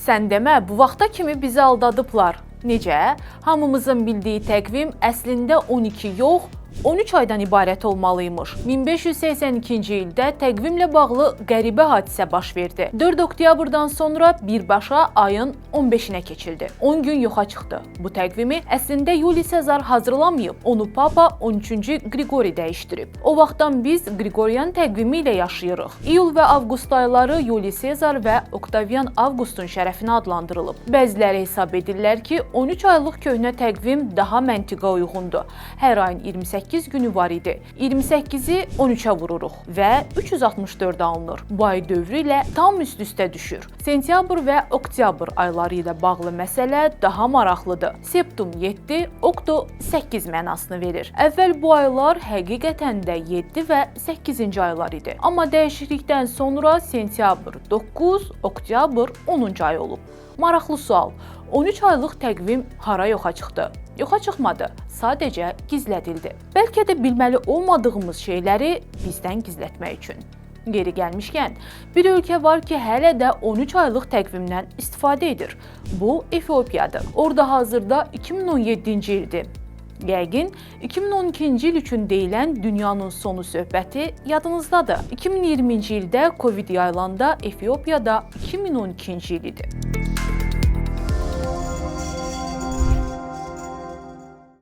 Sən demə, bu vaxta kimi bizi aldadıblar. Necə? Hamımızın bildiyi təqvim əslində 12 yox, 13 aydan ibarət olmalıymış. 1582-ci ildə təqvimlə bağlı qəribə hadisə baş verdi. 4 oktyabrdan sonra birbaşa ayın 15-inə keçildi. 10 gün yoxa çıxdı. Bu təqvimi əslində Yuli Sezar hazırlamayıb, onu Papa 13-cü Qriqori dəyişdirib. O vaxtdan biz Qriqoriyan təqvimi ilə yaşayırıq. İyul və avqust ayları Yuli Sezar və Oktavian Avqustun şərəfinə adlandırılıb. Bəziləri hesab edirlər ki, 13 aylıq köhnə təqvim daha məntiqə uyğundur. Hər ayın 28 günü var idi. 28-i 13-ə vururuq və 364 alınır. Bu ay dövrü ilə tam üst-üstə düşür. Sentyabr və oktyabr ayları ilə bağlı məsələ daha maraqlıdır. Septum 7, okto 8 mənasını verir. Əvvəl bu aylar həqiqətən də 7 və 8-ci aylar idi. Amma dəyişiklikdən sonra sentyabr 9, oktyabr 10-cu ay olub. Maraqlı sual. 13 aylıq təqvim hara yoxa çıxdı? Yoxa çıxmadı, sadəcə gizlədildi. Bəlkə də bilməli olmadığımız şeyləri bizdən gizlətmək üçün. Yeri gəlmişkən, bir ölkə var ki, hələ də 13 aylıq təqvimdən istifadə edir. Bu Efiopiyadır. Orada hazırda 2017-ci ildir. Yəqin 2012-ci il üçün deyilən dünyanın sonu söhbəti yadınızdadır. 2020-ci ildə Covid yayılanda Efiopiyada 2012-ci il idi.